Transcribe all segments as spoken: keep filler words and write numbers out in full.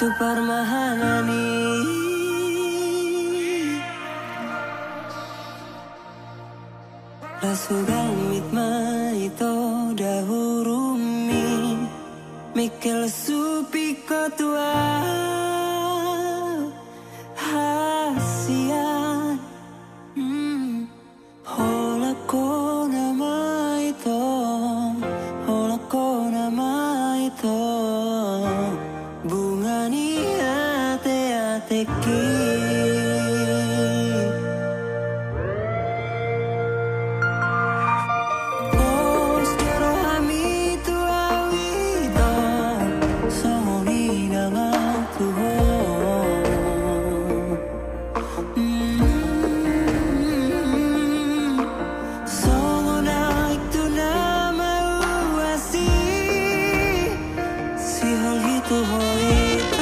Tu parmahanan i. Las hugambit ma ito dahurumi, mingkel supingko tu ahu hasian. Mm. Holan hona ma ito, holan hona ma ito, bunga ni ateatengki. Pos joro hami tu ahu ito, songon i nang ahu tu ho. Mm, songon aek tu na mauasi, sihol i tu ho ito.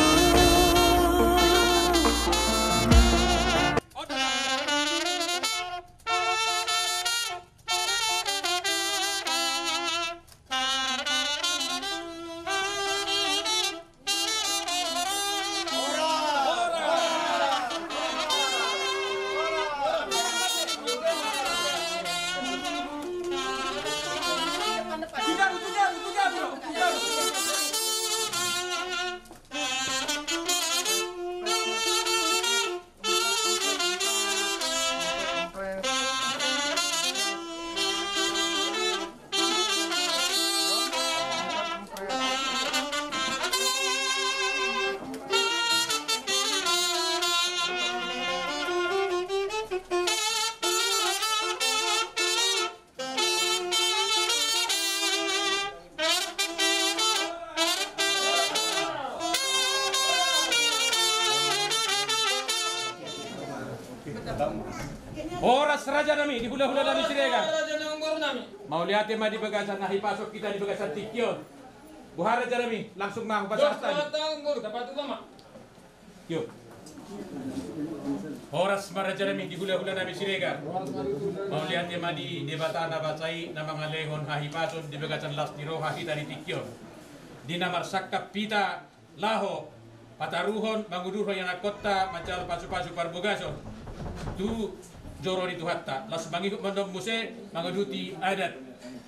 Horas raja nami, di hulahula nami Siregar. Mauliate ma di bagasan na hipason hita di bagasan tingki on. Boha raja nami, langsung ma hupasahat hami. Horas ma raja nami, di hulahula nami Siregar. Mauliate ma di Debata na basa i na mangalehon hahipason di bagasan las ni roha hita di tingki on. Di na marsangkap hita laho pataruhon, mangudurhon ianakkonta manjalo pasupasu parbagason tu joro ni Tuhanta, laos mangihut mandok muse manguduti adat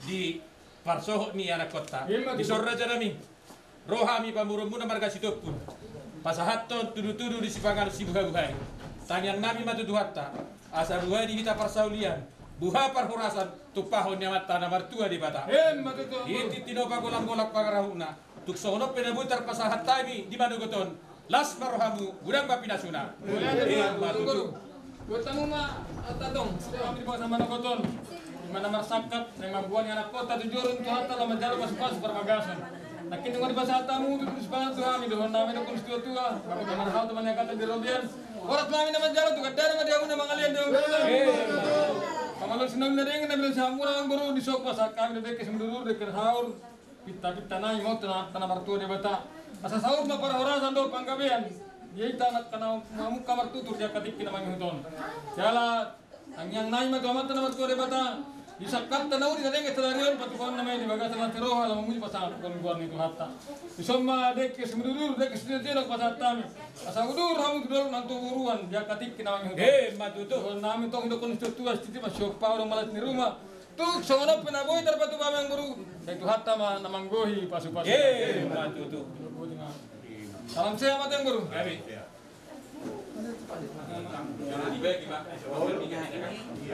di parsohot ni anakkonta. Ima tutu. Dison raja nami, ro hami pamoruonmuna marga Sitompul pasahathon tudutudu di sipanganon sibuhabuhai. Tangiang nami ma tu Tuhanta asa buhai di hita parsaulian, buha parhorasan, tumpahon ni Amanta na martua Debata. Ima tutu. Di tinopa golanggolang pangarahutna, tung songon on pe na boi tarpasahat hami di manogot on. Las ma rohamu, godang ma pinasuna. Ima tutu. Buat hamu ma, tatong, sudah kami di bagasan manogot on. Di na marsangkap, na mamboan ni anakkonta tu joro ni Tuhanta laho manjalo pasupasu parbagason. Nangkin dung dipasahat hamu tutu sipanganon tu hami, dohonon nami dohot situatua, bapak na marhata ma niagatan di robean. Horas ma hami na manjalo, tu gandana ma di hamu na mangalean di hamu. Pamalol sinamot na denggan na bilang sahamuna amangboru, dison pasahat hami dohot dengke simudurudur, dengke saur. Pintapinta nami ma tu Amanta na martua Debata, asa saur ma parhorasan dohot panggabean di hita angka na mamungka martutur di angka tingki na mangihut on. Jala tangiang nami ma tu Amanta na martua Debata, di sangkapta na uli na denggan sadari on, patupaonna ma i di bagasan las ni roha laho mamuji pasahat tu goar ni Tuhanta. Dison ma dengke simudurudur, dengke sitenoktenok pasahat hami, asa udur hamu tu dolok nang tu toruan di angka tingki na mangihut on. Ima tutu. Dohonon nami tong, didok ni situatua, sititi ma siompa, adong ma las ni ruma. Tung songon on pe na boi tarpatupa amangboru, sai Tuhanta ma na manggohi pasupasu. Ima tutu. Salam sehat ma tu amangboru. Ini,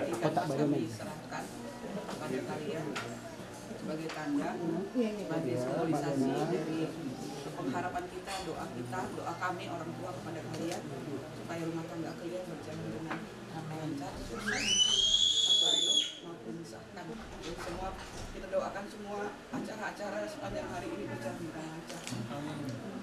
ini kami serahkan kepada kalian sebagai tanda, sebagai simbolisasi dari pengharapan kita, doa kita, doa kami orang tua kepada kalian, supaya rumah tangga kalian berjalan dengan lancar, sukses, baik maupun sah. Nah, semua, kita doakan semua acara-acara sepanjang hari ini berjalan dengan lancar. Amin.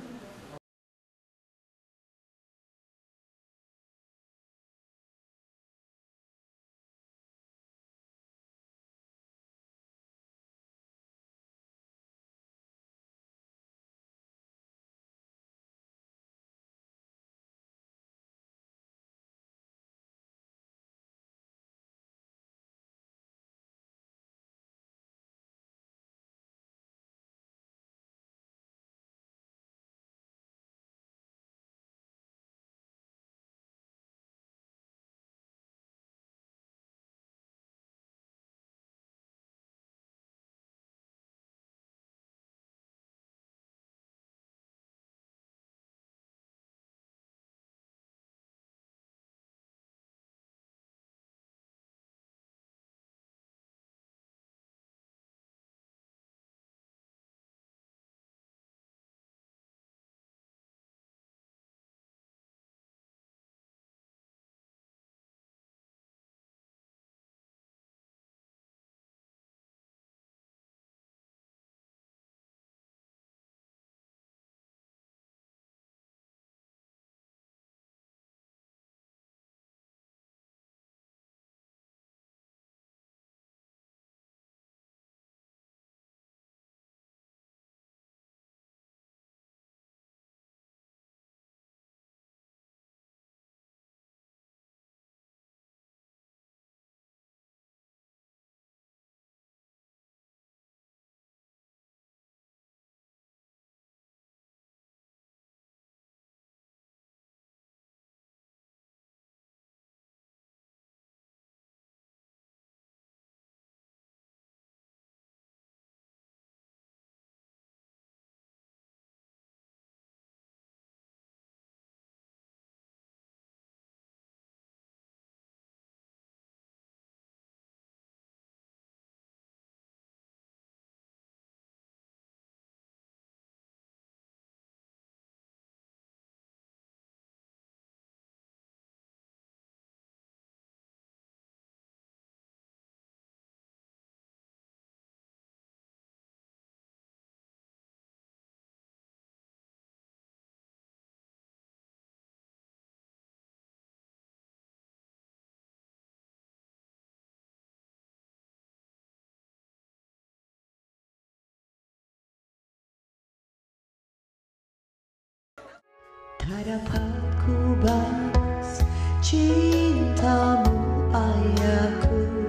Hadapanku bagas cintamu, ayahku,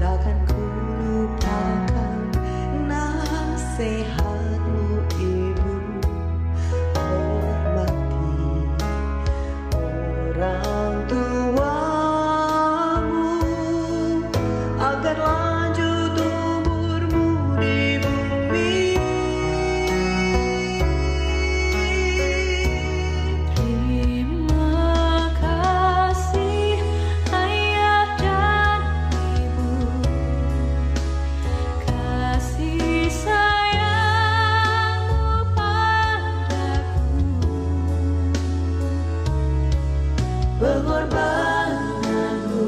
takkan ku lupakan nasihatmu, ibu. Hormati orang tuamu, agar lanjut umurmu di bumi. Terima kasih, Ayah dan Ibu, kasih sayangmu padaku. Pengorbananmu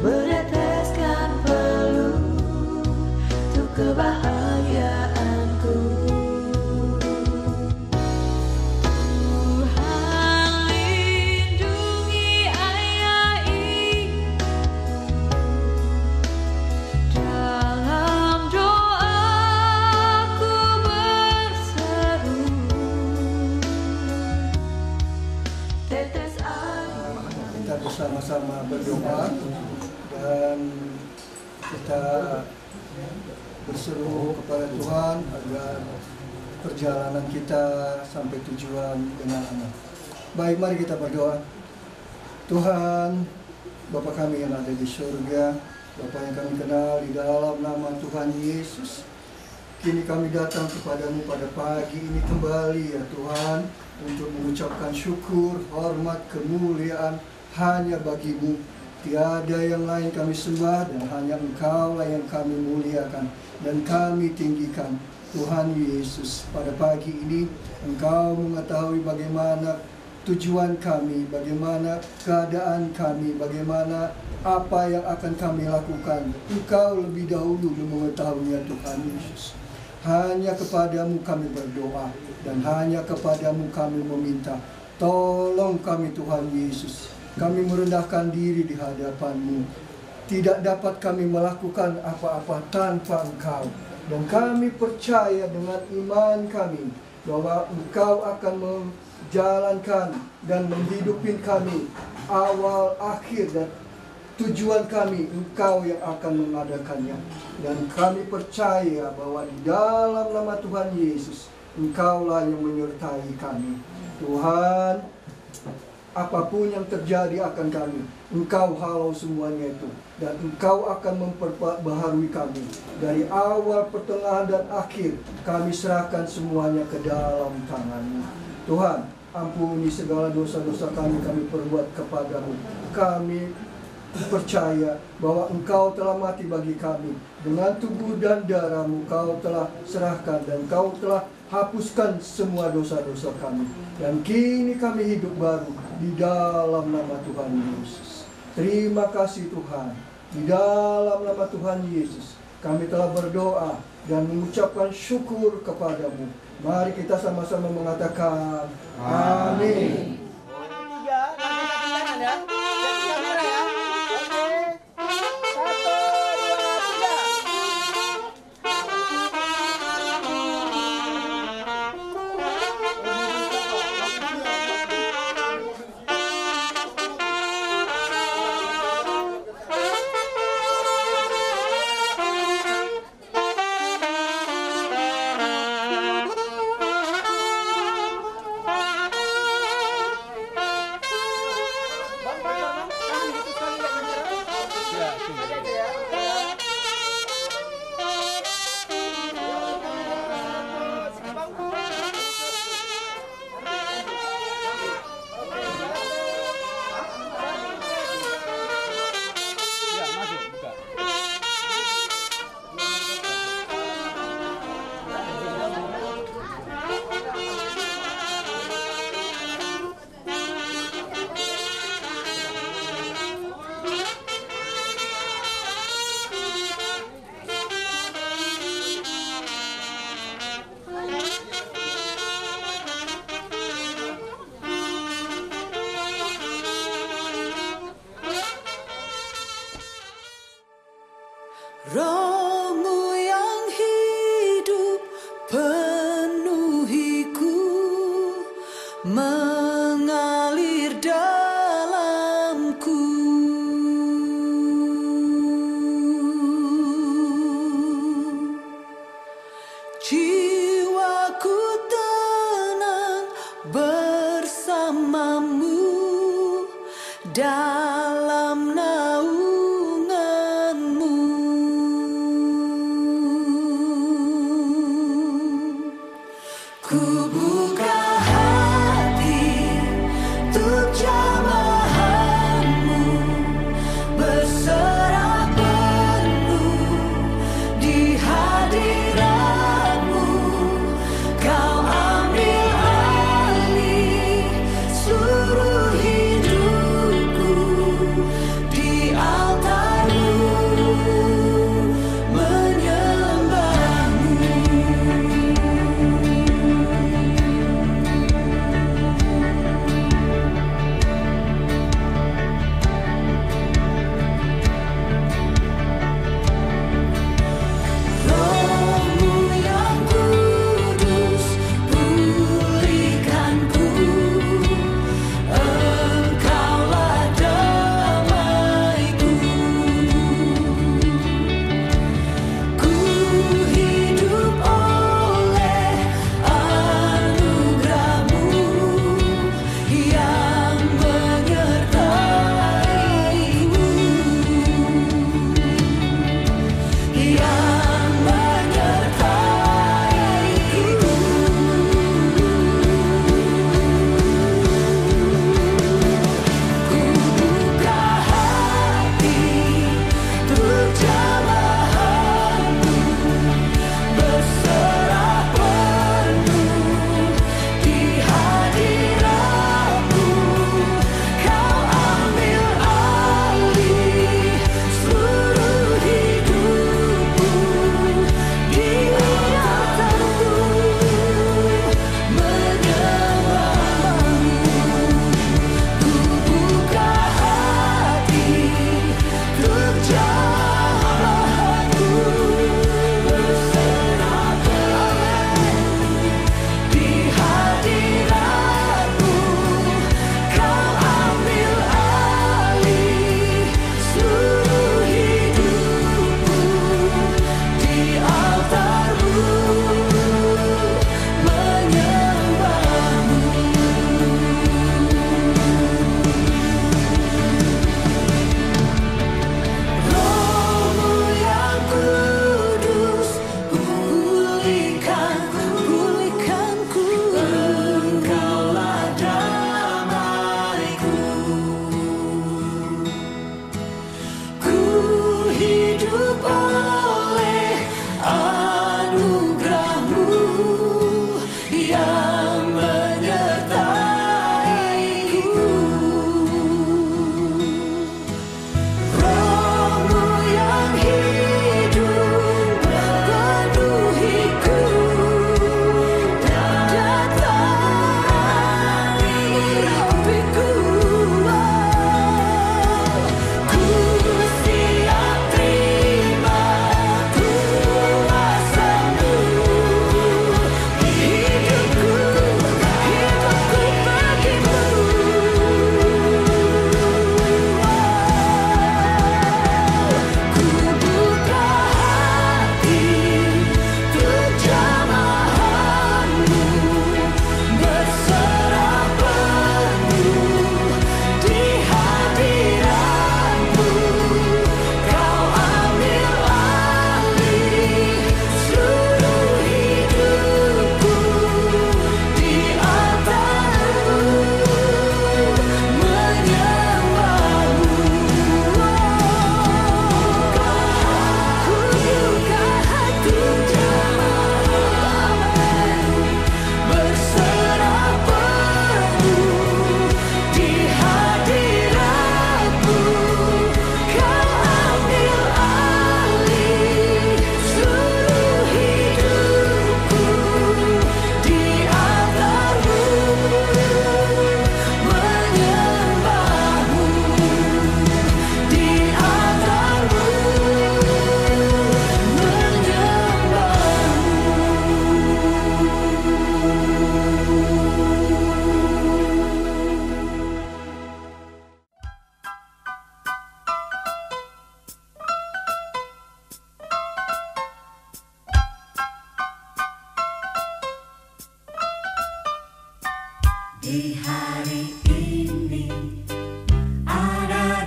meneteskan peluh untuk kebahagiaanku. Tuhan, lindungi ayah ibu, dalam doaku berseru. Tetes air. Kita bersama-sama berdoa dan kita berseru kepada Tuhan agar perjalanan kita sampai tujuan dengan aman. Baik, mari kita berdoa. Tuhan, Bapa kami yang ada di surga, Bapa yang kami kenal, di dalam nama Tuhan Yesus, kini kami datang kepadamu pada pagi ini kembali, ya Tuhan, untuk mengucapkan syukur, hormat, kemuliaan hanya bagimu. Tiada yang lain kami sembah dan hanya Engkaulah yang kami muliakan dan kami tinggikan. Tuhan Yesus, pada pagi ini Engkau mengetahui bagaimana tujuan kami, bagaimana keadaan kami, bagaimana apa yang akan kami lakukan. Engkau lebih dahulu yang mengetahuinya, Tuhan Yesus. Hanya kepadamu kami berdoa dan hanya kepadamu kami meminta. Tolong kami, Tuhan Yesus. Kami merendahkan diri di hadapan-Mu. Tidak dapat kami melakukan apa-apa tanpa Engkau. Dan kami percaya dengan iman kami bahwa Engkau akan menjalankan dan menghidupi kami, awal, akhir, dan tujuan kami, Engkau yang akan mengadakannya. Dan kami percaya bahwa di dalam nama Tuhan Yesus, Engkaulah yang menyertai kami. Tuhan, apapun yang terjadi akan kami, Engkau halau semuanya itu. Dan Engkau akan memperbaharui kami. Dari awal, pertengahan, dan akhir, kami serahkan semuanya ke dalam tangan-Mu. Tuhan, ampuni segala dosa-dosa kami, kami perbuat kepada-Mu. Kami percaya bahwa Engkau telah mati bagi kami. Dengan tubuh dan darah-Mu Kau telah serahkan dan Kau telah hapuskan semua dosa-dosa kami. Dan kini kami hidup baru di dalam nama Tuhan Yesus. Terima kasih Tuhan. Di dalam nama Tuhan Yesus, kami telah berdoa dan mengucapkan syukur kepada-Mu. Mari kita sama-sama mengatakan, amin. Amin. Tiga, angkat tangan ya. Lihat kamera ya. Oke. Satu, dua, tiga. Roh-Mu yang hidup penuhi ku. Dalam naungan-Mu kubuka hati untuk jamahan-Mu, berserah penuh di hadirat-Mu. Kau ambil alih seluruh hidupku.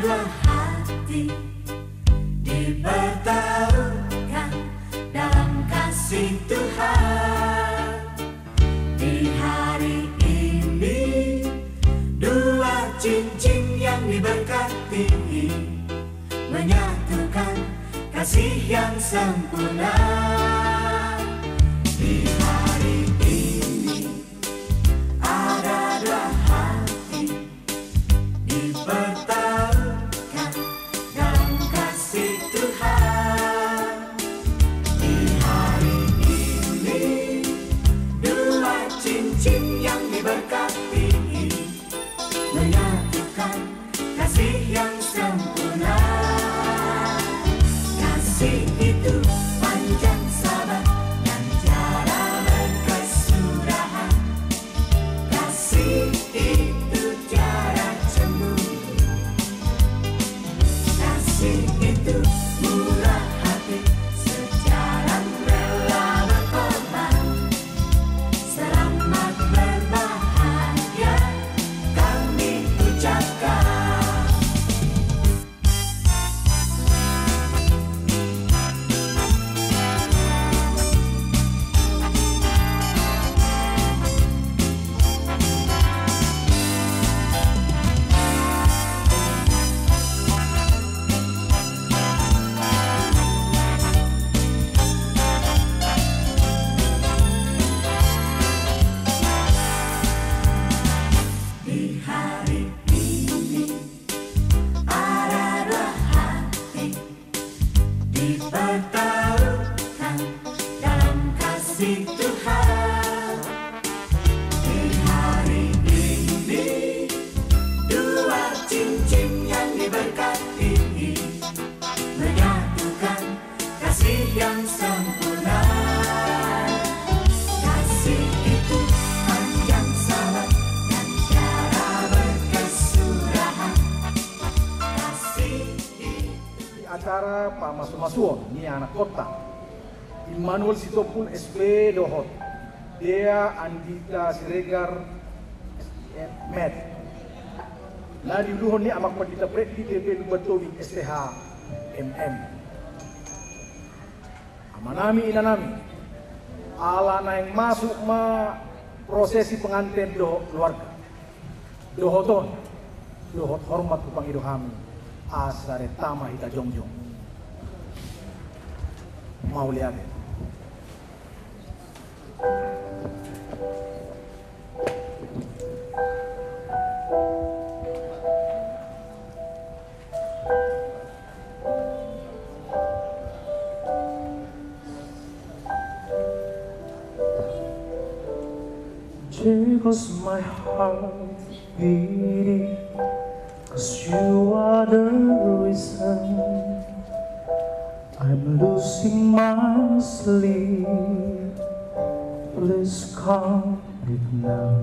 Hati dipertaruhkan dalam kasih Tuhan. Di hari ini, dua cincin yang diberkati menyatukan kasih yang sempurna. Di hari ini, ada dua hati dipertaruhkan dalam kasih Tuhan. Di hari ini, dua cincin yang diberkati menyatukan kasih yang sempurna. Kasih itu panjang sabar dan tiada berkesudahan. Kasih itu tiada cemburu. Kasih itu murah hati, sejalan rela berkorban. Selamat berbahagia kami ucapkan. Di hari ini, ada dua hati dipertaruhkan dalam kasih Tuhan. Di hari ini, dua cincin yang diberkati menyatukan kasih yang sempurna. Kasih itu panjang sabar dan tiada berkesudahan. Kasih itu. Di acara pamasumasuon ni anakkonta, Immanuel Sitompul, S P, dohot Dea Andita Siregar, M.Med, na diuluhon ni Amang Pandita Freddy T P Lumban Tobing, S.Th., M.M. Amanami, inanami, ala naeng masuk ma prosesi penganten dohot keluarga, dohot on, dohot hormat hupangido hami, asa renta ma hita jongjong. Mauliate. There goes my heart beating, 'cause you are the reason I'm losing my sleep. Please come back now.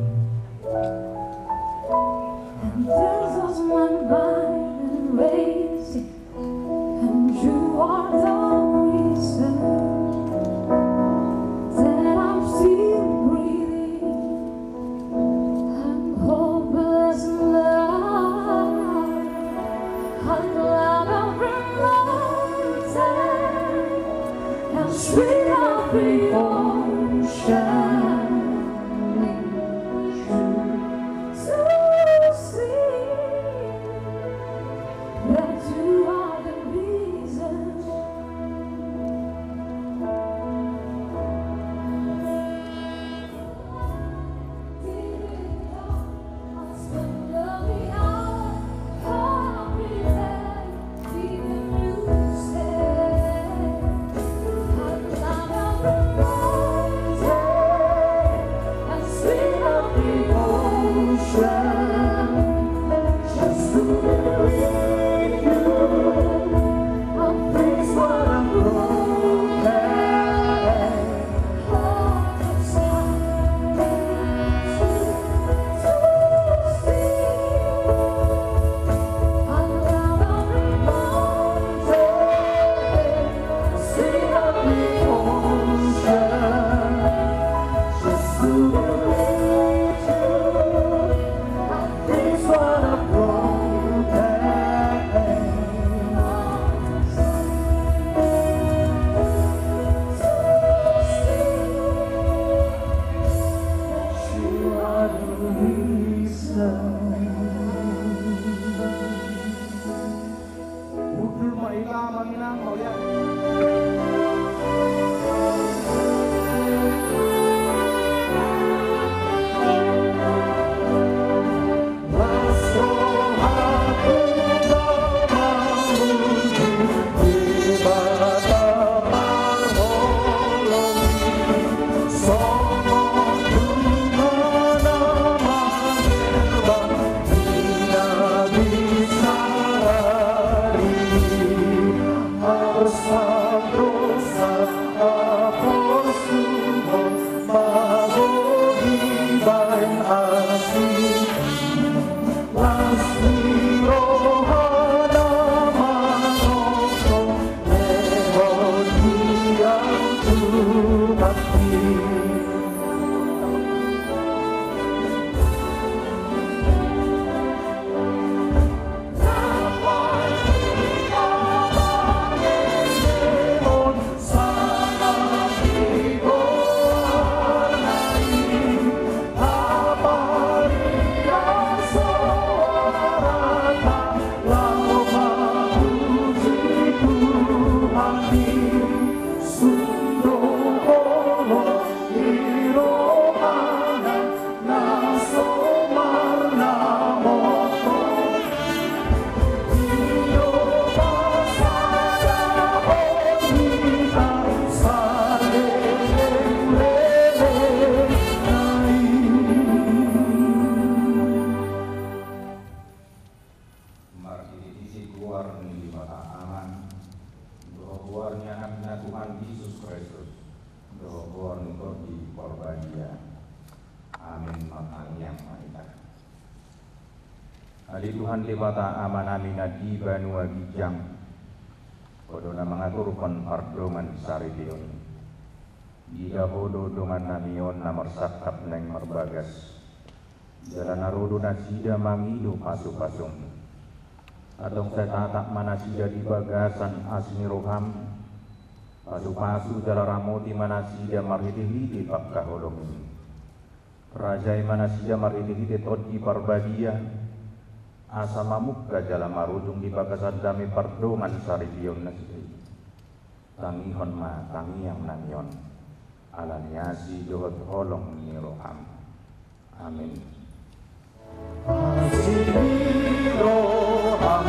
And there goes my mind racing, and you are the reason that I'm still breathing. I'm hopeless now. I climb every mountain and swim every ocean to see that you are the reason. Amang inang, mauliate. Marhitehite goar ni Debata Ama, dohot goar ni Anakna Tuhan Jesus Kristus, dohot goar ni Tondi Parbadia. Amin. Martangiang ma hita. Ale Tuhan Debata Amanami na di banua ginjang, Ho do na mangaturhon pardongansaripeon. Diida Ho do dongannami on na marsangkap naeng marbagas. Jala na ro do nasida mangido pasupasum. Antong sai tatap ma nasida di bagasan asi ni roham. Pasupasu jala ramoti ma nasida marhitehite pangkaholongi. Rajai ma nasida marhitehite Tondi Parbadia, asa mamungka jala marujung di bagasan dame pardongansaripeon nasida i. Tangihon ma tangiangnami on, ala ni asi dohot holong ni roham. Amin. Asi ni roha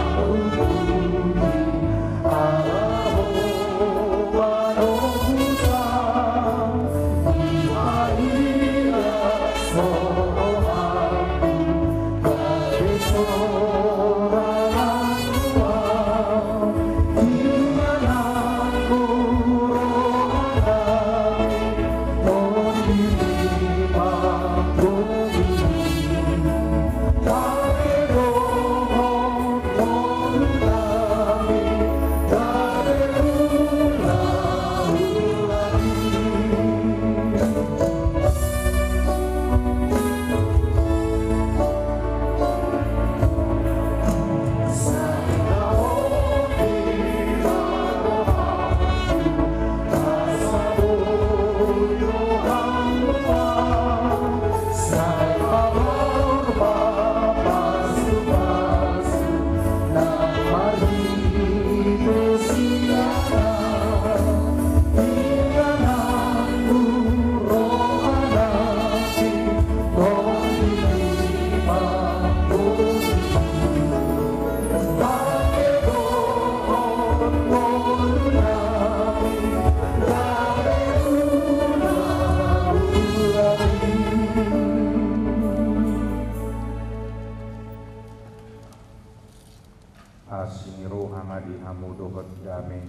ma di hamu dohot dame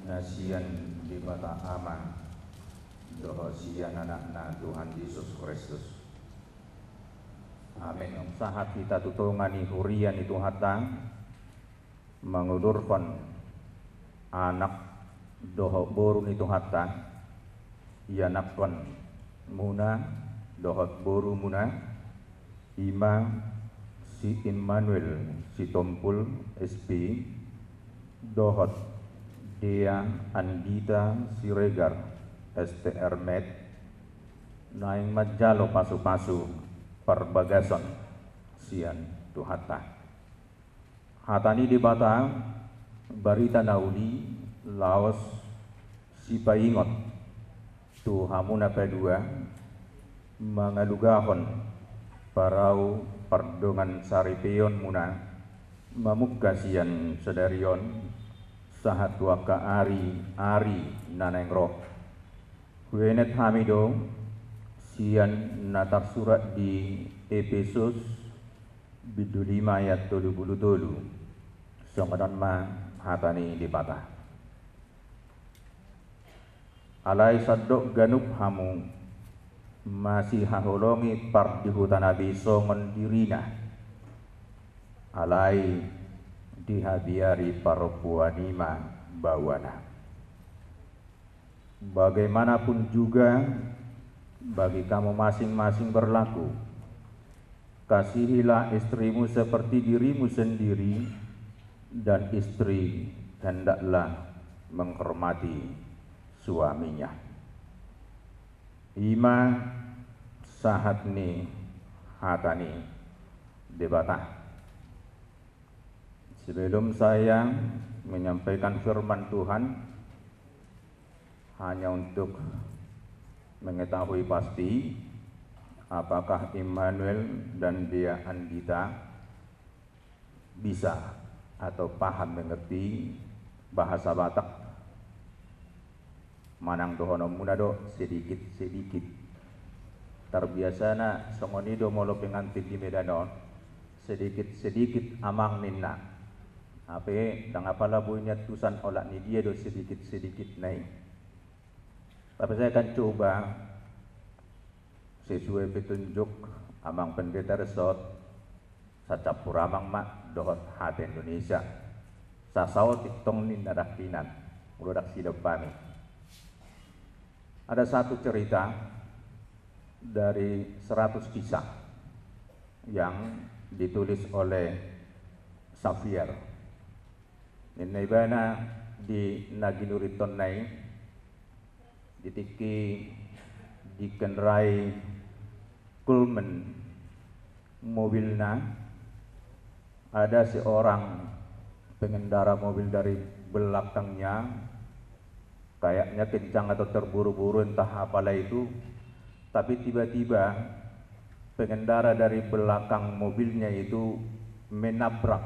na sian Debata Ama dohot sian Anakna Tuhan Jesus Kristus. Amin. Sahat hita tu tonga ni huria ni Tuhanta, mangudurhon anak dohot boru ni Tuhanta, ianakhon muna dohot boru muna, i ma si Immanuel Sitompul, S P, dohot Dea Andita Siregar, S T R Med, naeng manjalo pasupasu parbagason sian Tuhanta. Hata ni Debata, Barita na uli laos sipaingot tu hamu na padua, mangalugahon parau pardongansaripeonmuna mamungka sian sadari on sahat tu angka ari-ari na naeng ro. Huenet hami do sian na tarsurat di Epesus bindu lima ayat tolu pulu tolu. Songon on ma hata ni Debata. Alai sandok ganup hamu masihaholongi pardihutana be songon dirina, alai dihabiari parompuan i ma baoana. Bagaimanapun juga, bagi kamu masing-masing berlaku, kasihilah istrimu seperti dirimu sendiri, dan istri hendaklah menghormati suaminya. I ma sahat ni hata ni Debata. Sebelum saya menyampaikan firman Tuhan, hanya untuk mengetahui pasti apakah Immanuel dan Dea Andita bisa atau paham mengerti bahasa Batak. Manang dohononmuna do sedikit-sedikit. Tarbiasana songon i do molo pengantin di Medan on, sedikit-sedikit amang ninna. Hape ndang apala boi niantusan olat ni dia do sedikit-sedikit na i. Tapi saya akan coba sesuai petunjuk amang pendeta resort, sacampur amang ma dohot hata Indonesia. Sasaotik tong ninna dangkinan, molo dang sidap hami. Ada satu cerita dari seratus kisah yang ditulis oleh Xavier. Ninna ibana di na ginurithonna i, di tingki dikendarai Kulmen mobilna, ada seorang pengendara mobil dari belakangnya, kayaknya kencang atau terburu-buru, entah apalah itu, tapi tiba-tiba pengendara dari belakang mobilnya itu menabrak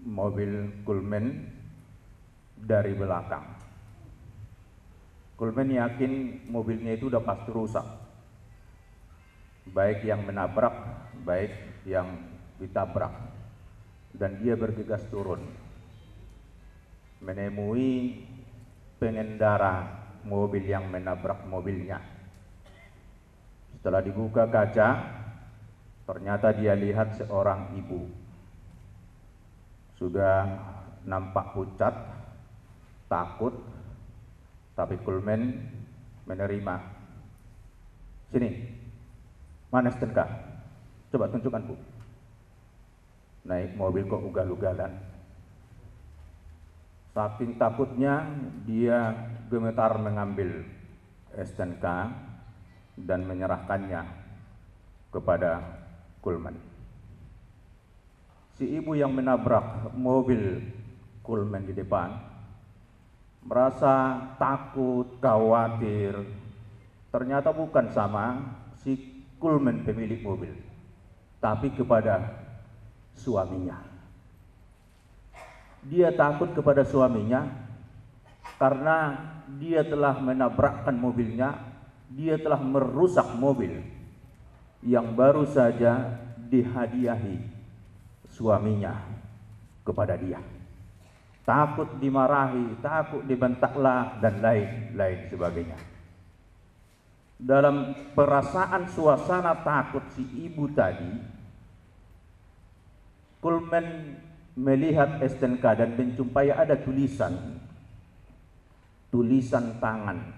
mobil Kulmen dari belakang. Kulmen yakin mobilnya itu udah pasti rusak, baik yang menabrak, baik yang ditabrak. Dan dia bergegas turun, menemui pengendara mobil yang menabrak mobilnya. Setelah dibuka kaca, ternyata dia lihat seorang ibu. Sudah nampak pucat, takut, tapi Kulmen menerima. "Sini, mana STNK? Coba tunjukkan, Bu." Naik mobil kok ugal-ugalan. Saking takutnya, dia gemetar mengambil STNK dan menyerahkannya kepada Kulmen. Si ibu yang menabrak mobil Kulmen di depan merasa takut, khawatir. Ternyata bukan sama si Kulmen pemilik mobil, tapi kepada suaminya. Dia takut kepada suaminya karena dia telah menabrakkan mobilnya, dia telah merusak mobil yang baru saja dihadiahi suaminya kepada dia. Takut dimarahi, takut dibentak lah, dan lain-lain sebagainya. Dalam perasaan suasana takut si ibu tadi, Kulmen melihat STNK dan menjumpai ada tulisan, tulisan tangan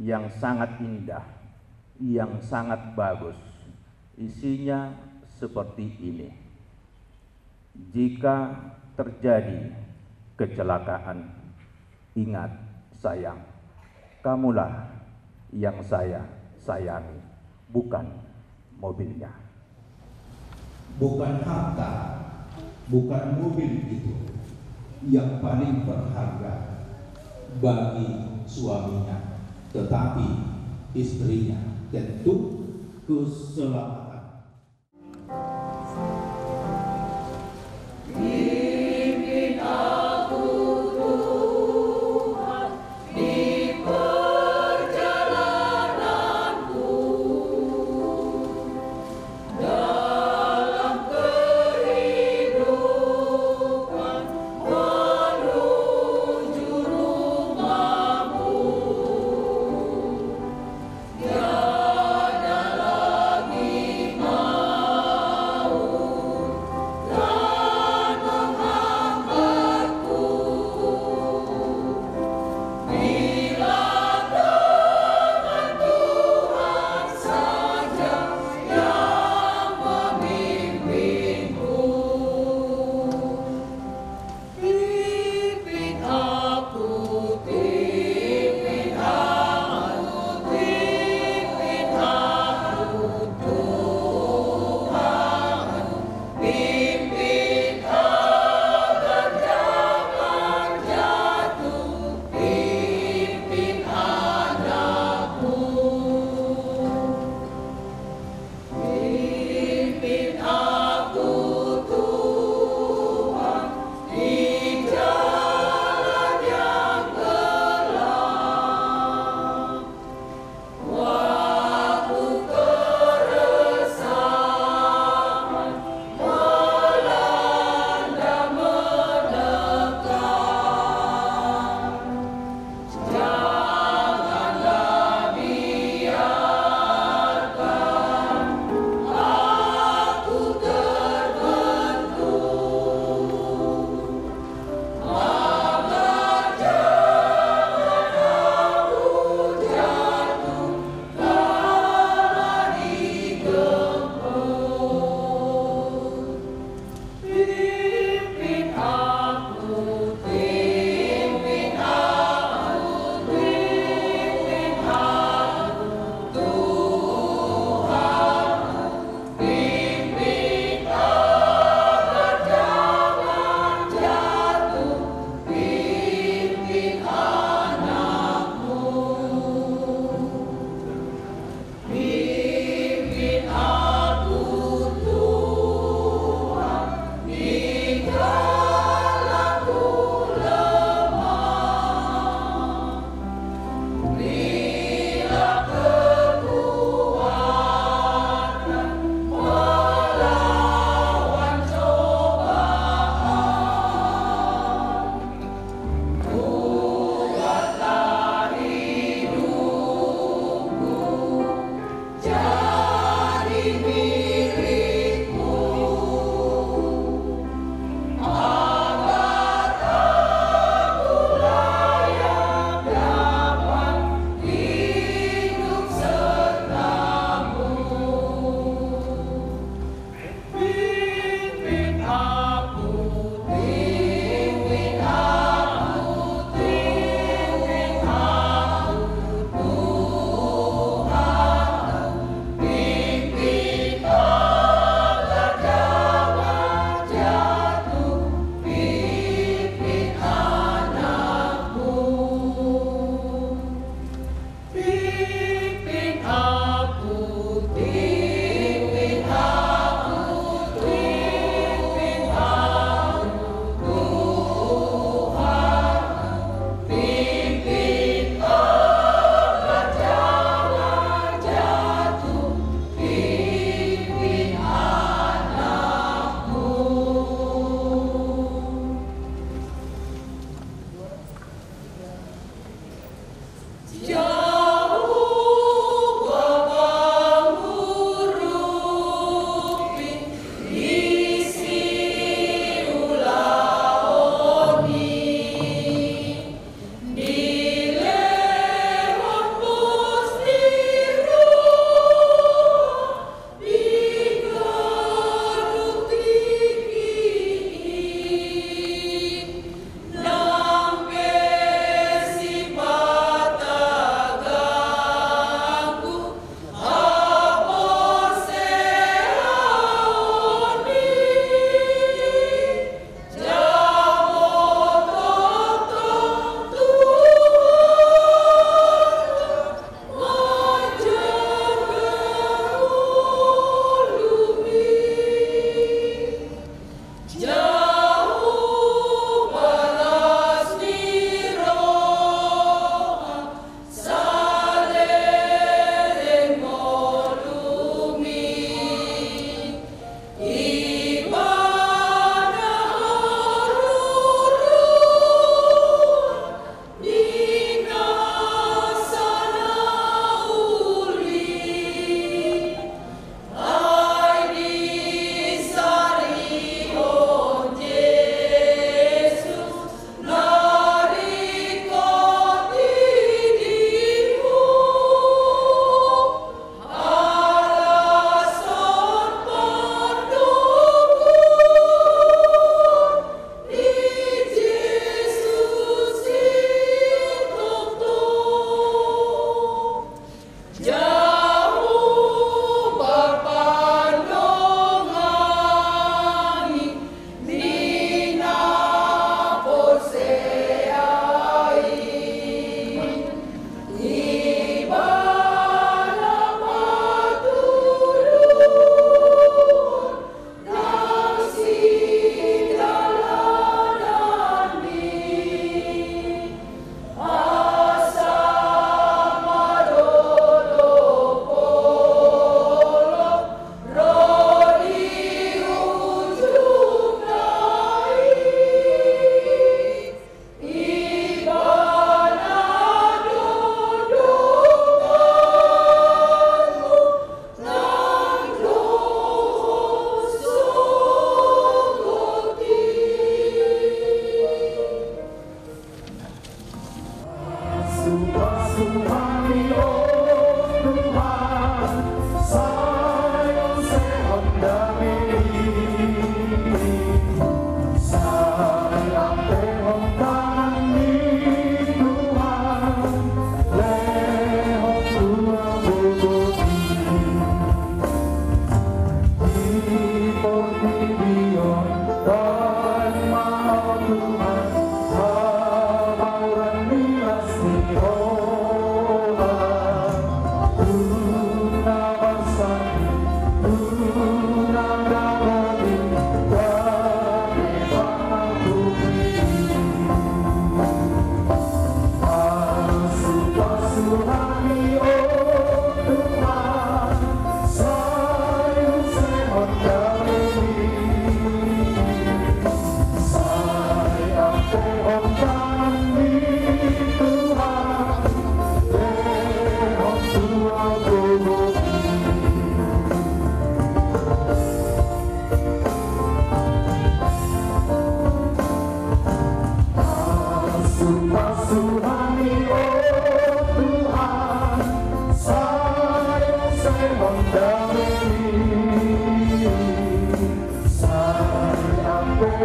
yang sangat indah, yang sangat bagus. Isinya seperti ini: "Jika terjadi kecelakaan, ingat, sayang, kamulah yang saya sayangi, bukan mobilnya." Bukan harta, bukan mobil itu, yang paling berharga bagi suaminya, tetapi istrinya tentu keselamatan.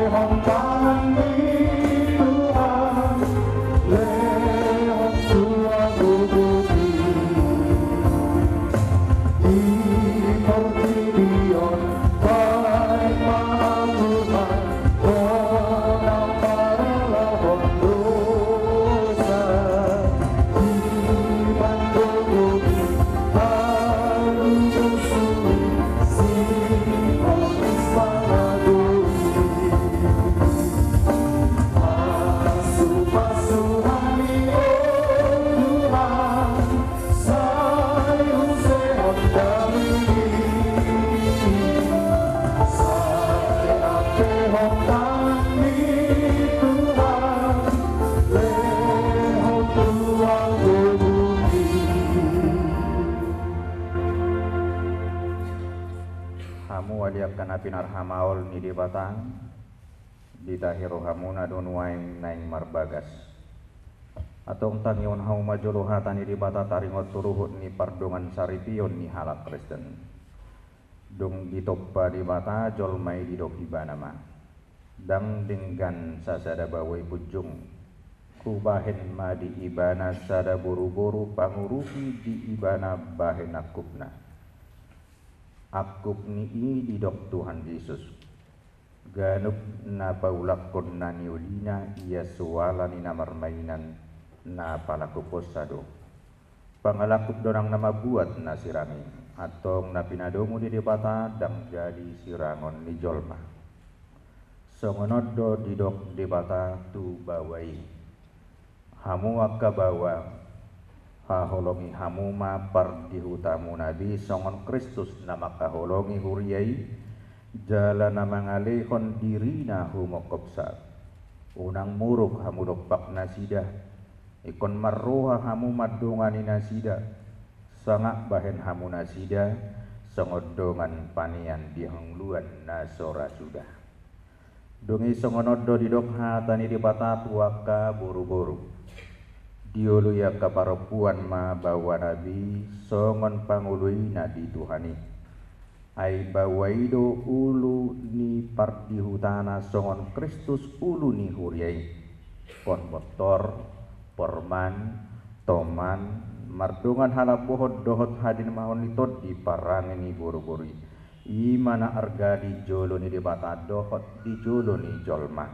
Tangan ni Tuhan, lehon tulang tubuhmi. Di portibi on, baen ma Tuhan, unang paralahon dosa. Di pandopo ni Hamu ale angka na pinarhamaol ni Debata, ditahi rohamuna do nuaeng naeng marbagas. Antong tangihon hamu ma jolo hata ni Debata taringot tu ruhut ni pardongan saripeon ni halak Kristen. Dung ditompa Debata jolma i, didok Ibana ma: Ndang denggan sasada baoa i punjung. Hubahen ma di ibana sada boruboru pangurupi di ibana bahen angkupna. Angkup ni i didok Tuhan Jesus. Ganup na paulakhon na niulina ia suala ni na marmainan, na palangkuphonsa do. Pangalangkup do nang na mambuat na sirang i, antong na pinadomu ni Debata ndang jadi sirangon ni jolma. Songon on do didok Debata tu baoa i: Hamu angka baoa, haholongi hamu ma pardihutamuna be songon Kristus na mangkaholongi huria i, jala na mangalehon dirina humongkopsa. Unang muruk hamu dompak nasida, ingkon marroha hamu mandongani nasida, sangap bahen hamu nasida songon dongan panean di hangoluan na so ra suda. Dung i songon on do didok hata ni Debata tu angka boruboru: Dioloi angka parompuan ma baoana be songon pangoloina di Tuhan i. Ai baoa i do ulu ni pardihutana songon Kristus ulu ni huria i. Pon bontor, porman, toman, mardongan halambohon dohot hadimahon ni tondi parange ni boruboru i. I ma na arga di jolo ni Debata dohot di jolo ni jolma.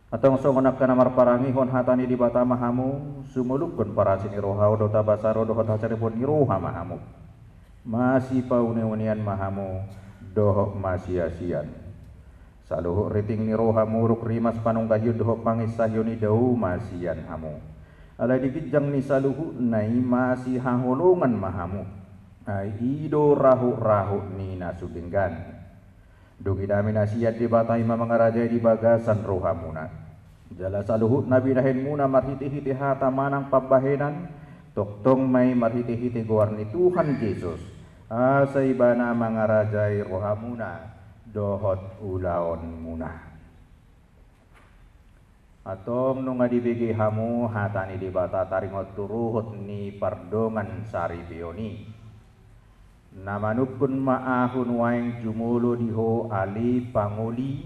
Antong songon angka na marparangehon hata ni Debata ma hamu, sumolukhon parasi ni roha on do, tabasa ro dohot hasaripeon ni roha ma hamu. Masipauneaunean ma hamu dohot masiasian. Saluhut riting ni roha, muruk, rimas, panunggahion dohot panginsahion i dao ma sian hamu. Alai di ginjang ni saluhutna i masihaholongan ma hamu. Ai i do rahutrahut ni na so denggan. Dung i dame na sian Debata i ma mangarajai di bagasan rohamuna. Jala saluhut na binahenmuna marhitehite hata manang pambahenan, tongtong ma i marhitehite goar ni Tuhan Jesus, asa Ibana mangarajai rohamuna dohot ulaonmuna. Antong nunga dibege hamu hata ni Debata taringot tu ruhut ni pardongan saripeon i. Na manungkun ma ahu nuaeng jumolo di ho ale pangoli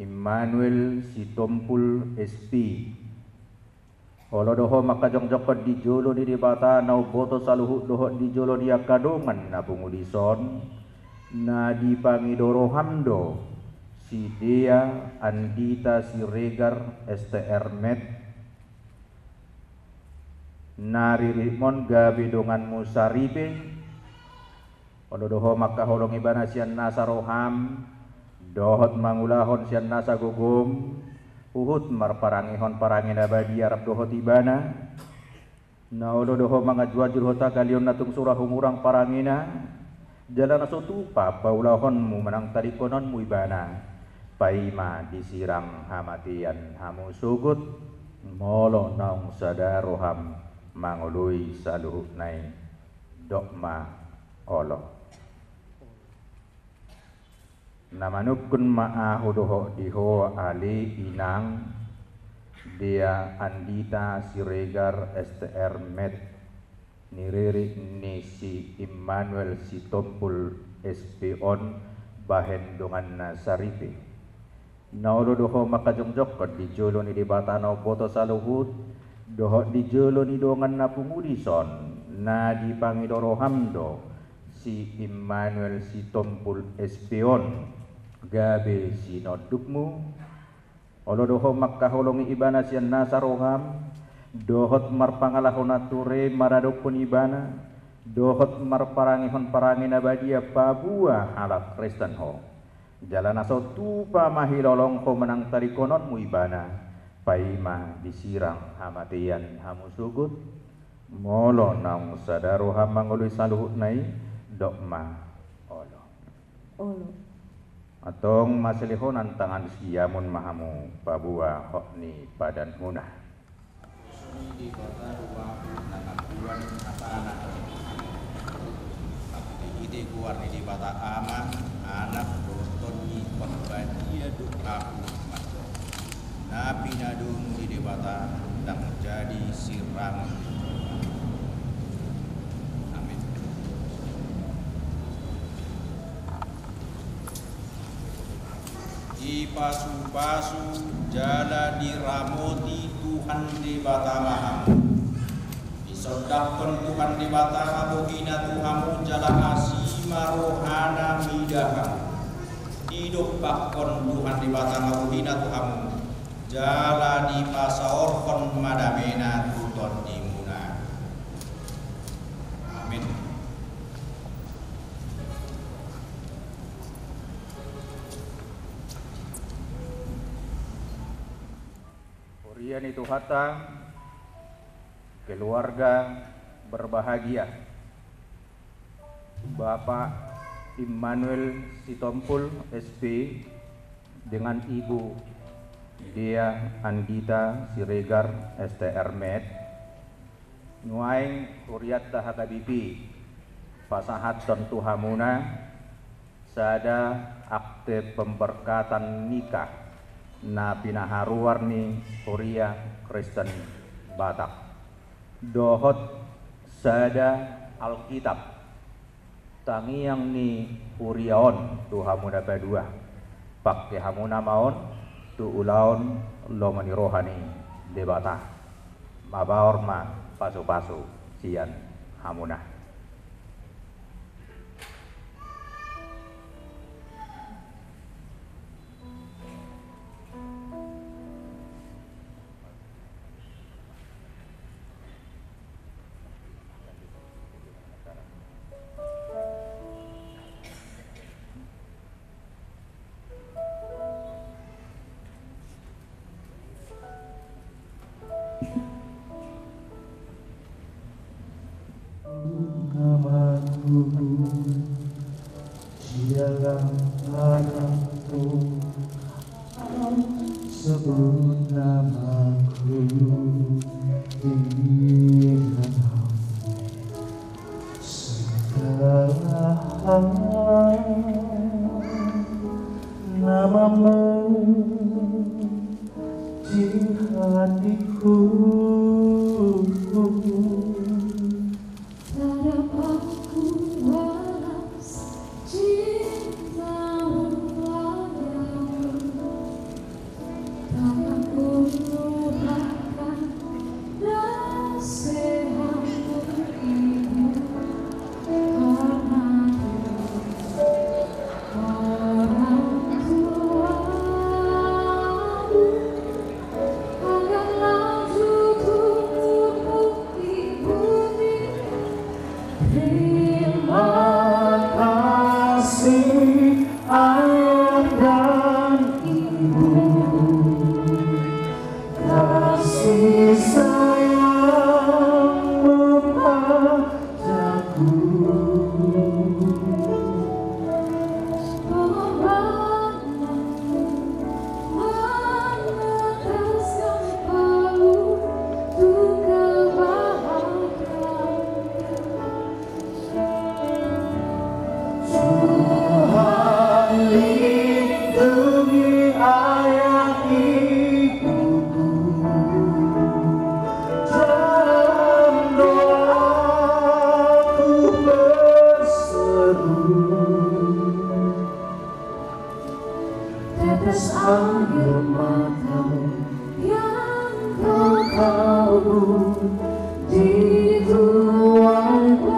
Immanuel Sitompul S P. Olo do ho mangkajongjongkon di jolo ni Debata na umboto saluhut dohot di jolo ni angka dongan na pungu dison, na dipangido roham do si Dea Andita Siregar, S T R Med, na riritmon gabe donganmu saripe. Olo do ho mangkaholongi ibana sian nasa roham, dohot mangulahon sian nasa gogom, huhut marparangehon parange na badia rap dohot ibana. Na olo do ho manganjuanju dohot hagaleon na tung so ra humurang parangena, jala na so tupa paulahonmu manang tadingkononmu ibana. Paima disirang hamatean hamu sogot, molo naung sada roham mangoloi saluhutna i. Dok ma olo. Na manungkun ma ahu dohot di ho ale inang Dea Andita Siregar, S T R Med, ni ririt ni si Immanuel Sitompul S P on bahen donganna saripe. Na olo do ho mangkajongjongkon di jolo ni Debata na umboto saluhut, dohot di jolo ni dongan na pungu dison, na dipangido roham do si Immanuel Sitompul S P on gabe sinondukmu. Olo do ho mangkaholongi ibana sian nasa roham, dohot marpangalaho na ture maradophon ibana, dohot marparangehon parange na badia paboa halak Kristen ho. Jala na so tupa mahilolong ho manang tadingkononmu ibana, paima disirang hamatean hamu sogot. Molo naung sada roham mangoloi saluhutna i, dok ma olo. Olo. Antong masilehonan tangan siamun ma hamu paboa hot ni padanmuna. Di Debata do ahu na mamboan hatana. Marhite goar ni Debata Ama, Anak, dohot Tondi Parbadia do ahu mandok. Na pinadomu ni Debata ndang jadi sirangon. Amin. Dipasupasu jala diramoti Tuhan Debata ma hamu. Disondangkon Tuhan Debata ma bohina tu hamu jala asi ma rohana mida hamu. Didompakkon Tuhan Debata ma bohina tu hamu jala dipasaorhon ma damena tu tondimuna. Amin. Huria ni Tuhanta, keluarga berbahagia, Bapak Immanuel Sitompul S P dengan Ibu Dea Andita Siregar S T R Med. Nuaeng hurianta H K B P pasahathon tu hamuna sada akte pemberkatan nikah na pinaharuar ni Huria Kristen Batak, dohot sada Alkitab tangiang ni huria on tu hamuna padua. Pangke hamuna ma on tu ulaon lomo ni roha ni Debata. Mabaor ma pasupasu sian hamuna. Sebut namaku di dalam segala hal, namamu di hatiku. Tadap aku balas cintamu padaku, tak akan ku lupakan nasihatmu itu, karena dia orang tuaku. Terima kasih, Ayah dan Ibu, kasih sayangmu padaku. Tuhan, lindungi ayah ibuku. Air matamu yang kau tabur di tuaku.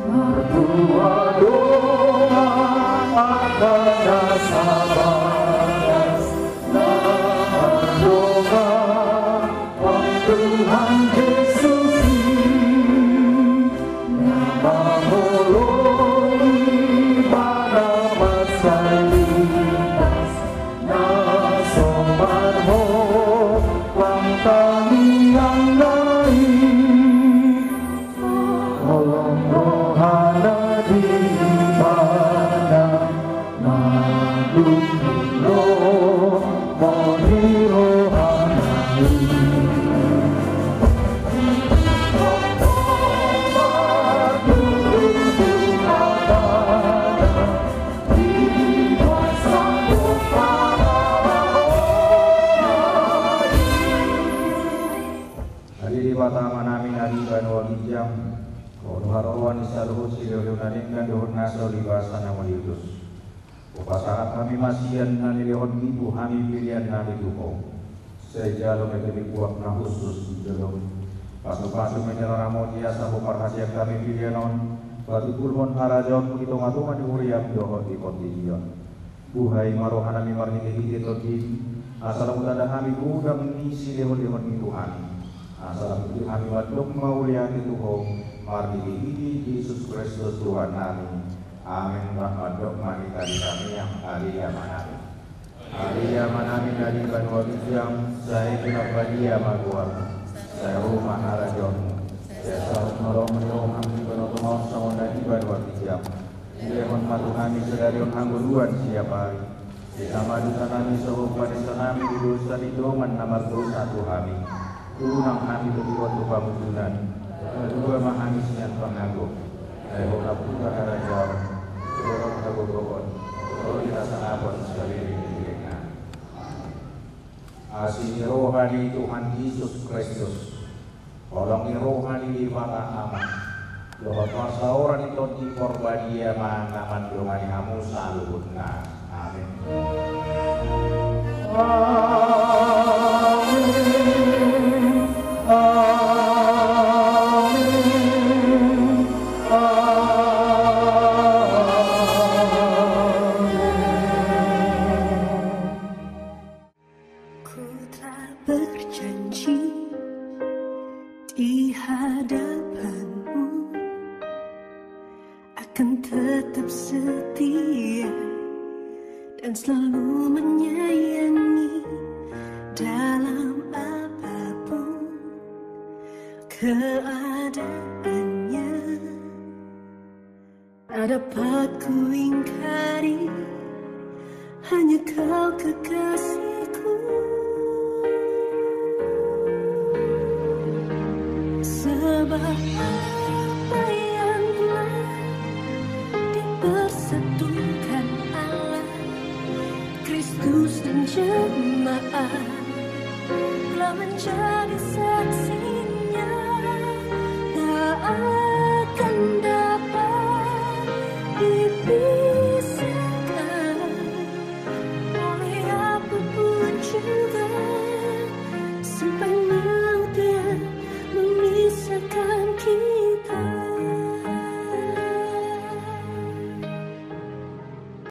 Martua do angka na sabagas, na mardongan Tuhan Jesus i. Ho do haroroan ni saluhut silehonlehon na denggan dohot na so di basa na mauliutus. Hupasahat hami ma sian na nilehonmi tu hami pelean nami tu Ho. Sai jalo ma i gabe buat na hushus di jolom. Pasupasu ma i jala ramoti asa huparhaseang hami pelean on, patuduhon harajaonmu di tongatonga ni huriam dohot di portibi on. Buhai ma rohanami marhitehite Tondim, asa lam tanda hami godang ni silehonlehonmi tu hami. Asa lam hami mandok mauliate tu Ho, marhitehite Jesus Kristus Tuhannami. Amen. Rap mandok ma hita di tangiang. Ale Amanami. Ale Amanami na di banua ginjang, sai pinarbadia ma goarmu, sai ro ma harajaonmu, sai saut ma lomo ni roham di banua tonga on songon na di banua ginjang. Dilehon ma tu hami sadari on hangoluan siapari. Esa ma dosanami songon panesanami di dosa ni dongan na mardosa tu hami. Unang hami togihon tu pangunjunan. Palua ma hami sian pangago. Ai Ho do nampuna harajaon, dohot hagogoon, dohot hasangapon saleleng ni lelengna. Asi ni roha ni Tuhan Jesus Kristus, holong ni roha ni Debata Ama, dohot parsaoran ni Tondi Porbadia ma na mandongani hamu saluhutna. Amen. Amen. Amen. Amen. Ku telah berjanji di hadapan-Mu akan tetap setia dan selalu menyayangi dalam apapun keadaannya. Tak dapat ku ingkari, hanya Kau kekasihku. Sebab apa yang telah dipersatukan Allah, Kristus dan jemaat telah menjadi satu.